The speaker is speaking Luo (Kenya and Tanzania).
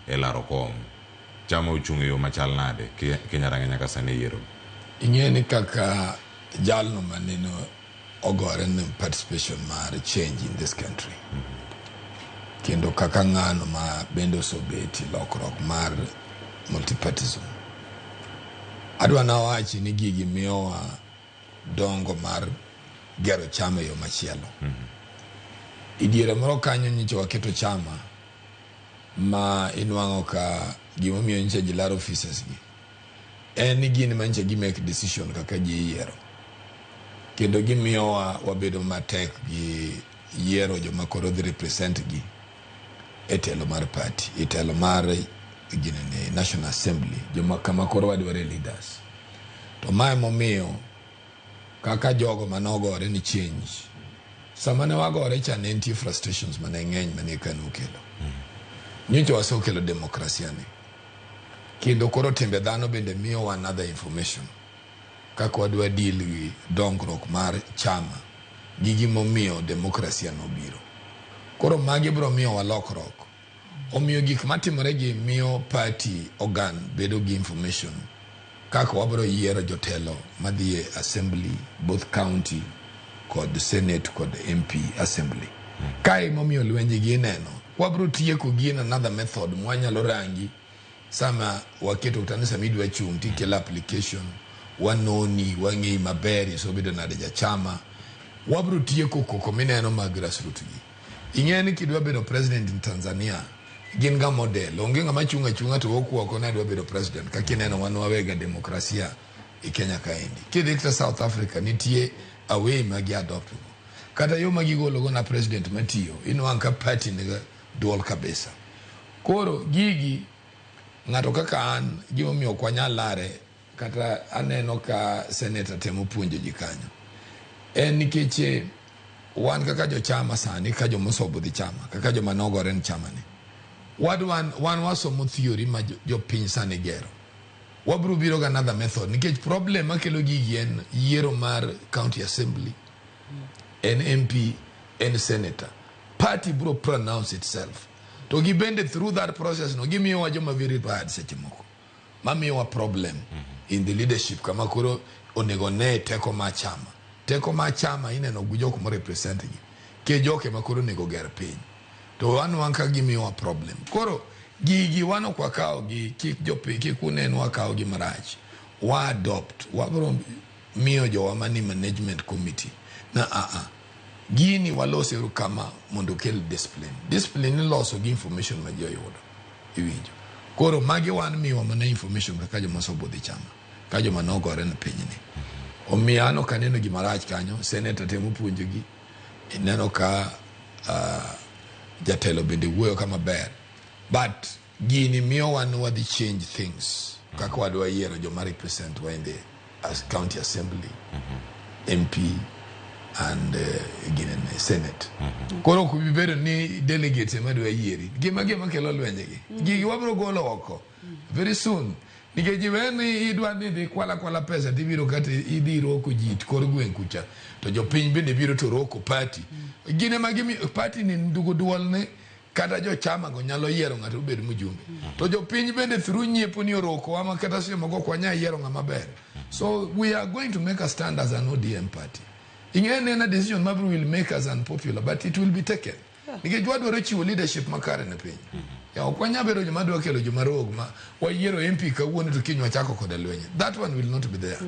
E laro kom. Chama ochung' e yo machal nade Kenya rang'e nyaka sani e yiero? Ing'e ni kaka jalno maneno ogore ne participation mar change in this country, kendo kaka ng'ano ma bende osobeti lokruok mar multipartism, adwa nawachi ni gigi miyowa dongo mar gero chama e yo machielo. I diere moro kanyo nyicha waketo chama ma inwang'o ka gimomiyo nyicha ji laro offices gi en ni gin ma nyicha gi make decision kaka ji iyiero, kendo gimiyowa wabedo matek gi yiero joma koro dhi represent gi e telo mar party, e telo mar ginene National Assembly, joma kama koro wadware leaders. To mae momiyo kaka jogo manogore ni change, sama ne wagore cha ne nitie frustrations mane ng'eny mane KANU okelo. Nyocha wasekelo demokrasia ni, kendo koro timbe dhano bende miyowa another information kaka wadwa deal gi dongruok mar chama gi gimomiyo demokrasia nobiro. Koro magi biro miyowa lokruok. Omiyo gik matimore gi miyo party organ bedo gi information kaka wabiro yiero jotelo madhi e assembly, both county kod senate kod MP assembly. Kae momiyo lwenje gi ineno wabiro tieko gi in another method mwanyalo rangi sama waketo kata ni sama idwa chung' tikelo application, wanoni, wang'eyi maber, isebedo nade jachama. Wabiro tieko koko mineno mag grassroots gi. Ing'e ni kidwa bedo president in Tanzania, gin ga model. Onge ng'ama chung' achung'a to okuoko ni adwa bedo president, kaka ineno wan wawega demokrasia e Kenya kaendi. Kidhi kata South Africa, nitie a way ma gi adopt go, kata yo ma gigolo go na president matiyo, inwang' ka party niga duol kabisa. Koro gigi ng'ato kaka an, gimomiyo ok wanyal lare, kata aneno ka senator temo puonjo ji kanyo, en nikech wan kaka jochama sani, ka jomosobo dhi chama kaka joma nogore ni chama ni wadwan, wan wasomo theory ma jopiny sani gero. Wabiro biro gi another method, nikech problem makelo gigi en yiero mar county assembly, en MP, en senator. Party biro pronounce itself, to gi bende through that process no gimiyowa joma very bad seche moko mamiyowa problem in the leadership, kama koro onego ne teko mar chama. Teko mar chama ineno gi jok mo represent gi ke jok ema koro onego ger piny, to wan wan ka gimiyowa problem. Koro gigi wan ok wakaw gi, kik jopiny kik unen wakaw gi marach. Wa adopt, wabiro miyo jowa mani management committee na aa gini walose uru kama mondo okel discipline. Discipline iloso gi information ma ji oyudo, iwinjo? Koro magi wan miwa mana information kaka joma osobudhi chama ka joma nogore ne pinyni. Omiyo an ok aneno gima rach kanyo. Senator temo puonjogi, ineno ka jatelo bende wuoyo ka maber, but gini miyo wan wadhi change things kaka wadwa yiero joma represent wa in the as county assembly, MP and ginene senate. Koro ok bi bedo ni delegates ema dwa yieri. Gima kelo lwenjegi, gigi wabiro golo oko very soon, nikech iwe ni idwa ni idhi kwala kwala pesa, tibiro kata idhi roko ji kor gweng' kucha, to jopiny bende biro to roko party. Gin ema gimi party ni ndugo duol ne kata jochama go nyalo yiero ng'ato obed mjumbe, to jopiny bende through nyiepo ni oroko ama kata seche moko ok wanyal yiero ng'ama ber. So we are going to make a stand as an ODM party. Ing'e ni en a decision ma will make us unpopular, but it will be taken, nikech wadwaro chiwo leadership makare ne piny. Ya, ok wanyal bedo joma dwa kelo joma rogue ma wayiero MP kawuono to kiny wachako kode lweny. That one will not be there.